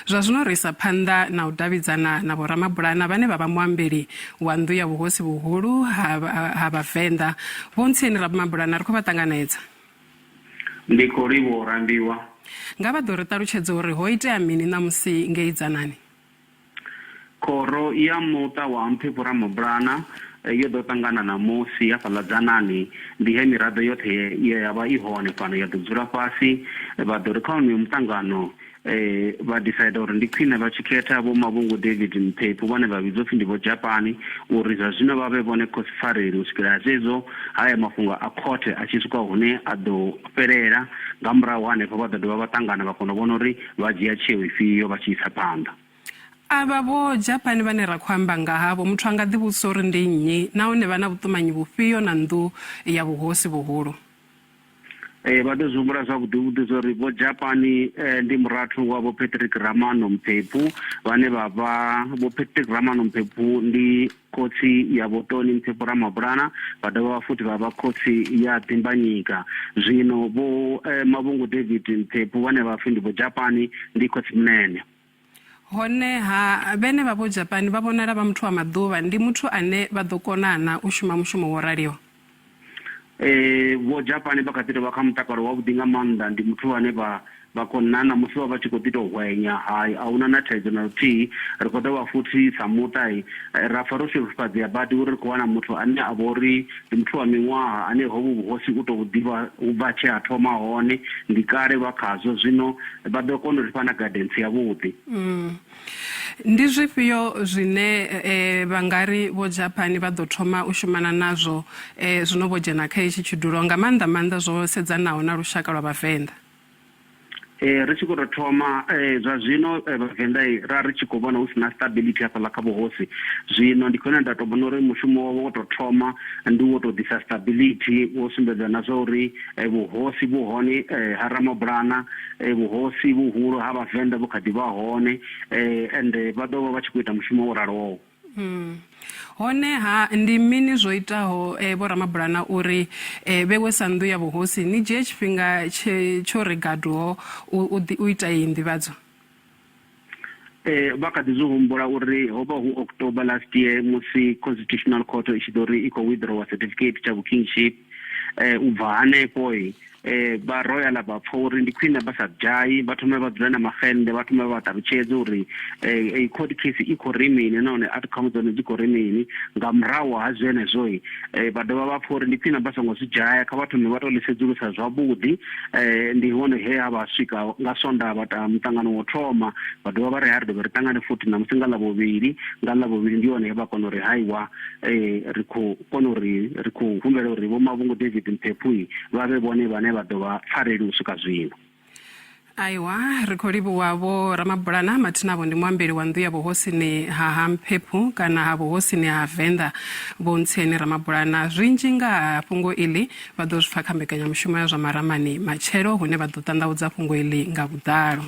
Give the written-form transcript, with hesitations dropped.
Zwa zwino ri isa phanḓa na u davhidzana na Vho Ramabulana vhane vha vha muambeli wa nnḓu ya vhuhosi vhuhulu ha, ha Vhavenḓa. Vho Ntsieni Ramabulana ri khou vha ṱanganedza. Ndi khou livhuwa u rambiwa. Nga vha ḓo ri ṱalutshedza uri ho itea mini ṋamusi ngei Dzanani. Khoro ya muṱa wa Mphephu Ramabulana yo ḓo ṱangana ṋamusi hafhaḽa Dzanani. Ndi he miraḓo yoṱhe ye ya vha i hone fhano ya ḓo dzula fhasi. Vha ḓo ri kha wonoyo muṱangano vha decider uri ndi khwine vha tshi khetha Vho Mavhungu David Mphephu vhane vha vhidzwa upfi ndi Vho Japani uri zwa zwino vha vhe vhone khosipfareli u swikela zwezwo haya mafhungo a khothe a tshi swika hune a ḓo fhelela. Nga murahu hanefho vha ḓo dovha vha ṱangana vha kona u vhona uri vha dzhia tsheo ifhio vha tshi isa phanḓa. Avha Vho Japani vhane ra khou amba nga havho, muthu a nga ḓivhudzisa uri ndi nnyi nahone vha na vhuṱumanyi vhufhio na nnḓu ya vhuhosi vhuhulu? Ee, vha ḓo zwi humbula zwavhuḓi vhuḓi zwa uri Vho Japani ndi murathu wa Vho Patrick Ramano Mphephu vhane vha vha Vho Patrick Ramano Mphephu ndi khotsi ya Vho Toni Mphephu Ramabulana vha dovha futhi vha vha khotsi ya Dimbanyika. Zwino Vho Mavhungu David Mphephu vhane vha pfi ndi Vho Japani ndi khotsimunene. Honeha, vhenevha Vho Japani vha vhonala vha muthu wa maḓuvha. Ndi muthu ane vha ḓo kona na u shuma mushumo wo raliho? Ee, Vho Japani vha kha ḓi tou vha kha mutakalo wavhuḓi nga maanḓa. Ndi muthu ane vha vha kona na musi vha vha tshi khou ḓi tou hwenya, hai, a huna na thaidzo na luthihi. Ri khou dovha futhi sa muṱa ra pfa ro shudufhadzea badi uri ri khou wana muthu ane a vha uri ndi muthu wa miṅwaha ane hovhu vhuhosi u tou ḓivha u bva tshe ha thoma hone, ndi kale vha khazwo, zwino vha ḓo kona u ri fha na guidance yavhuḓi. Mm. Ndi zwifhio zwine eh, vha nga ri vho Japan vha ḓo thoma u shumana nazwo eh, zwino vho dzhena kha itshi tshidulo nga maanḓa maanḓa zwo sedzanaho na lushaka lwa Vhavenḓa? Eh, ri tshi khou tou thoma eh, zwa zwino eh, vhavenḓa ra ri tshi khou vhona hu si na stability hafhaḽa kha vhuhosi zwino ndi khone nda tou vhona uri mushumo wavho wo tou thoma ndi wo tou ḓisa stability wo sumbedza na zwa uri eh, vhuhosi vhu hone eh, ha Ramabulana eh, vhuhosi vhuhulu ha vhavenḓa vhu kha ḓi vha hone eh, ende vha ḓo vha vha tshi khou ita mushumo wo raloho. Mm. Honeha ndi mini zwo itaho eh, Vho Ramabulana uri eh, vhewe sa nnḓu ya vhuhosi ni dzhie tshifhinga tshe, tsho ri gaduho u, u, u ita iyi nḓivhadzo? Eh, vha kha ḓi zwi humbula uri ho vha hu October last year musi Constitutional Court i tshi ḓo ri i khou withdrawa certificate tsha vhukingship eh, u bva hanefho eh, vha royal vha pfa uri ndi khwine vha sa dzhai vha thome vha dzule na maxennde vha thome vha ṱalutshedze uri eh, eyi court case i khou ri mini nahone outcome dzone dzi khou ri mini nga murahu ha zwenezwo eh, vha dovha vha pfa uri ndi khwine vha songo zwi dzhaya kha vha thome vha tou ḽi sedzulusa zwavhuḓi eh, ndi hone he ha vha swika nga sonda vha ta muṱangano wo thoma vha dovha vha ri ha ri dovha ri ṱangane futhi ṋamusi nga ḽavhuvhili nga ḽavhuvhili ndi hone he vha kona uri haiwa eh, ri khou kona uri ri khou humbela uri Vho Mavhungu David Mphephu vha vhe vhone vhane vha ḓo vha pfareli u swika zwino. Aiwa, ri khou livhuwa Vho Ramabulana Mathinavho ndi muambeli wa nnḓu ya vhuhosini ha ha Mphephu kana ha vhuhosini ha Venḓa Vho Ntsieni Ramabulana. Zwinzhi nga ha fhungo iḽi vha ḓo zwi pfa kha mbekanyamushumo ya zwa maramani matshelo hune vha ḓo ṱanḓavhudza fhungo iḽi nga vhuḓalo.